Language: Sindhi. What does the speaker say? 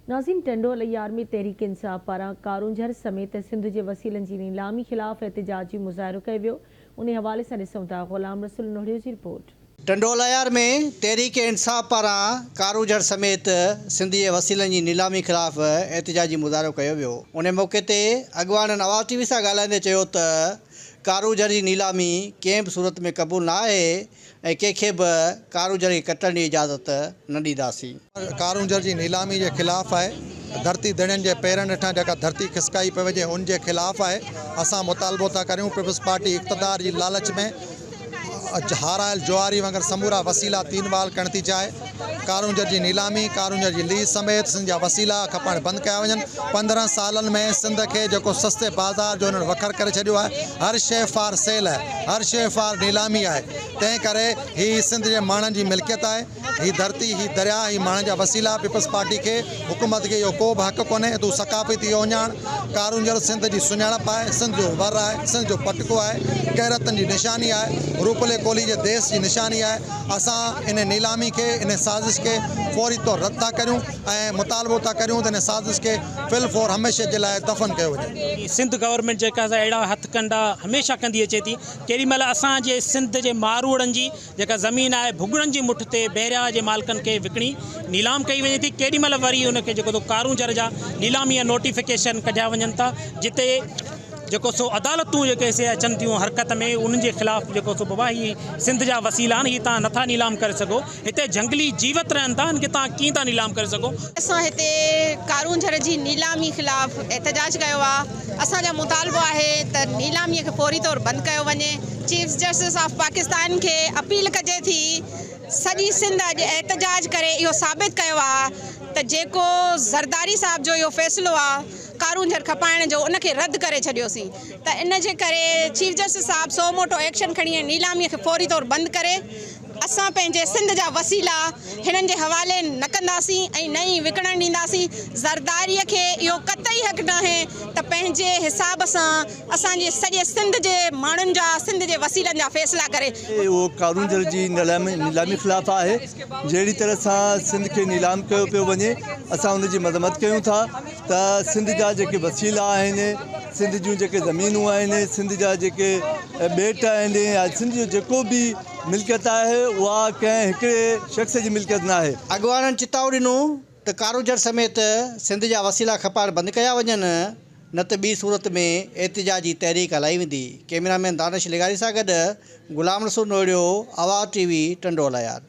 ناظرين ٽنڊو الهيار ۾ تحريڪ انصاف پاران ڪارونجهر سميت سنڌ جي وسيلن جي نيلامي خلاف احتجاجي مظاهرو ڪيو ويو انهي حوالي سان ڏسون ٿا غلام رسول نوڙيو جي رپورٽ. ٽنڊو الهيار ۾ تحريڪ انصاف پاران ڪارونجهر سميت سنڌ جي وسيلن جي نيلامي خلاف احتجاجي مظاهرو ڪيو ويو انهي موقعي تي اڳواڻن آواز ٽي وي سان ڳالهائيندي چيو ته ڪارونجهر جي نيلامي ڪنهن به صورت ۾ قبول نه آهي ۽ ڪنهن کي به ڪارونجهر کي ڪٽڻ جي اجازت نه ڏينداسين. ڪارونجهر جي نيلامي جي خلاف آهي، ڌرتي ڌڻين جي پيرن هيٺان جيڪا ڌرتي کسڪائي پئي وڃي ان جي خلاف آهي، اسان مطالبو ٿا ڪريون پيپلز پارٽي اقتدار جي لالچ ۾ هارايل جواري وانگر سمورا وسيلا تين وال ڪرڻ ٿي چاهي، ڪارونجهر جي نيلامي، ڪارونجهر جي ليز سميت سنڌ جا وسيلا کپائڻ بند ڪيا وڃن، 15 سالن ۾ سنڌ کي جيڪو سستي بازار جو انهن وکر ڪري ڇڏيو آهي، هر شيء فار سيل آهي، هر شيء فار نيلامي آهي، تنهن ڪري هي سنڌ جي ماڻهن جي ملڪيت آهي، هي ڌرتي، هي درياء، هي ماڻهن جا وسيلا، پيپلز پارٽي کي، حڪومت کي اهو ڪو به حق ڪونهي ته هو ثقافتي اهڃاڻ، ڪارونجهر سنڌ جي سڃاڻپ آهي، سنڌ جو ور آهي، سنڌ جو پٽڪو آهي، غيرتن جي نشاني آهي، روپلي ڪولهي جي ديس جي نشاني آهي، اسان ان نيلامي کي، ان سازش کي فوري طور رد ٿا ڪريون ۽ مطالبو ٿا ڪريون ته ان سازش کي في الفور هميشه جي لاء دفن ڪيو وڃي. سنڌ گورنمينٽ جيڪا سا اهڙا هٿ ڪنڊا هميشه ڪندي اچي ٿي. ڪيڏي مهل اسان جي سنڌ جي ماروئڙن جي جيڪا زمين آهي ڀڳڙن جي مٺ تي بحريا جي مالڪن کي وڪڻي نيلام ڪئي وڃي ٿي ڪيڏي مهل وري ان کي جيڪو ڪارونجهر جا نيلامي جا نوٽيفڪيشن ڪڍيا وڃن ٿا جتي جيڪو سو عدالتون جيڪي سي اچن ٿيون حرڪت ۾ انهن جي خلاف جيڪو سو بابا هي سنڌ جا وسيلا آهن هي تان نٿا نيلام ڪري سگهو هتي جهنگلي جيوت رهن ٿا ان کي تان ڪيئن ٿا نيلام ڪري سگهو. اسان هتي ڪارونجهر جي نيلامي خلاف احتجاج ڪيو آ اسان جا مطالبو آهي ته نيلامي کي فوري طور بند ڪيو وڃي چيف جسٽس آف پاڪستان کي اپيل ڪجي ٿي سڄي سنڌ اڄ احتجاج ڪري اهو ثابت ڪيو آ ته جيڪو زرداري صاحب جو اهو فيصلو آ ڪارونجهر کپائڻ جو ان کي رد ڪري ڇڏيوسين ته ان جي ڪري چيف جسٽس صاحب سو موٽو ايڪشن کڻي ۽ نيلامي کي فوري طور بند ڪري اسان پنهنجي سنڌ جا وسيلا هنن جي حوالي نه ڪنداسين ۽ نه ئي وڪڻڻ ڏينداسين، زرداري کي اهو قطعي حق ناهي ته پنهنجي حساب سان اسان جي سڄي سنڌ جي ماڻهن جا سنڌ جي وسيلن جا فيصلا ڪري. اهو ڪارونجهر جي نيلامي خلاف آهي، جهڙي طرح سان سنڌ کي نيلام ڪيو پيو وڃي اسان ان جي مذمت ڪيون ٿا ته سنڌ جا جيڪي وسيلا آهن، سنڌ جون جيڪي زمينون آهن، سنڌ جا جيڪي ٻيٽ آهن يا سنڌ جو جيڪو به ملڪيت آهي اها ڪنهن هڪڙي شخص جي ملڪيت ناهي. اڳواڻن چتاء ڏنو ته ڪارونجهر سميت سنڌ جا وسيلا کپائڻ بند ڪيا وڃن نه ته ٻي صورت ۾ احتجاجي تحريڪ هلائي ويندي. ڪئميرا مين دانش لغاري سان گڏ غلام رسول نوڙيو، آواز ٽي وي، ٽنڊو الهيار.